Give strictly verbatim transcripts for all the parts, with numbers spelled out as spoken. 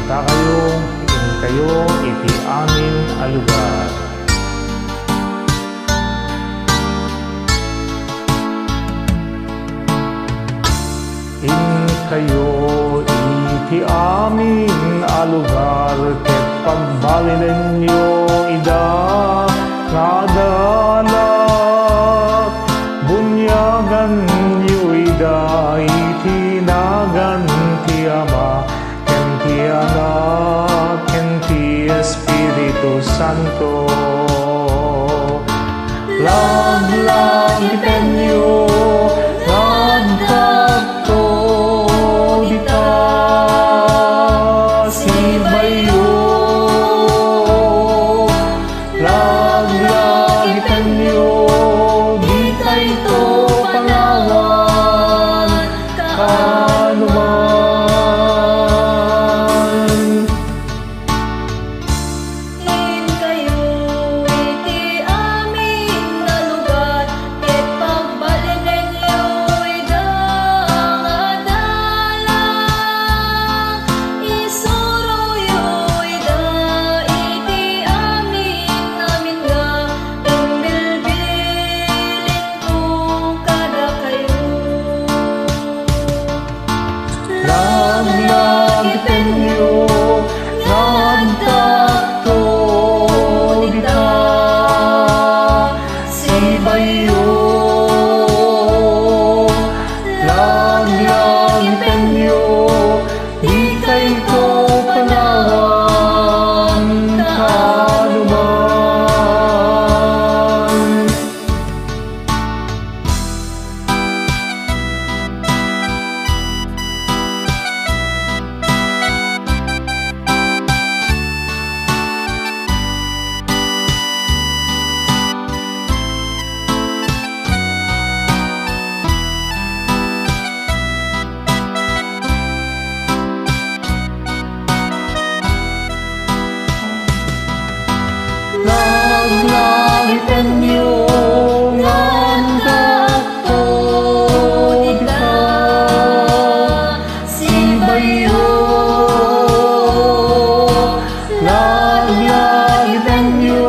Dakayo, inkayo iti amin a lugar. Inkayo iti amin a lugar ket pagbalinenyo ida nga adalak. Bunyaganyo ida iti nagan ti Ama, ken ti Anak, ken ti Espiritu Santo. Laglagitenyo nga addakto dita sibayyo. Laglagitenyo, dikayto panawan kanuman. Inkayo iti amin a lugar, ket pagbalinenyo ida nga adalak. Isuroyo ida iti amin, amin nga imbilbilinko kadakayo. Laglagitenyo nga addakto dita sibayyo. Laglagitenyo, dikayto panawan kanuman. Laglagitenyo nga addakto dita sibayyo. Laglagitenyo,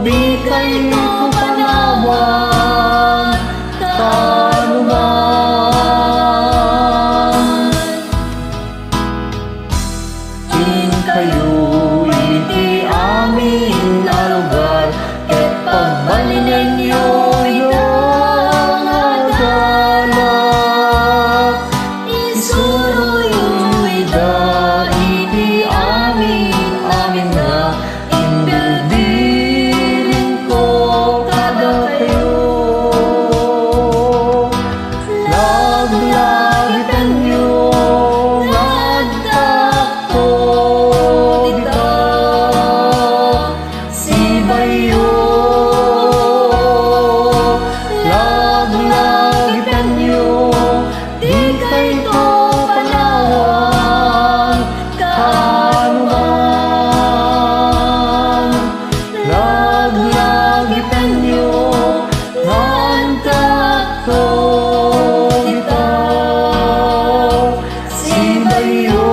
dikayto panawan kanuman. Inkayo iti amin a lugar, ket pagbalinenyo ida nga adalak. Isuroyo ida iti amin, amin nga imbilbilinko kadakayo. Laglagitenyo nga addakto dita sibayyo. Laglagitenyo, dikayto panawan kanuman. Laglagitenyo nga addakto dita sibayyo.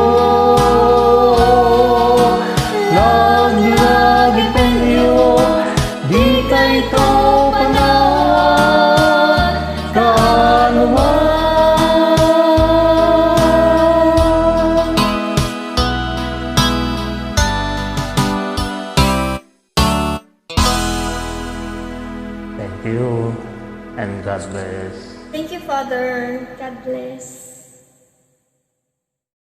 Laglagitenyo, dikayto panawan kanuman. Thank you and God bless. Thank you, Father. God bless.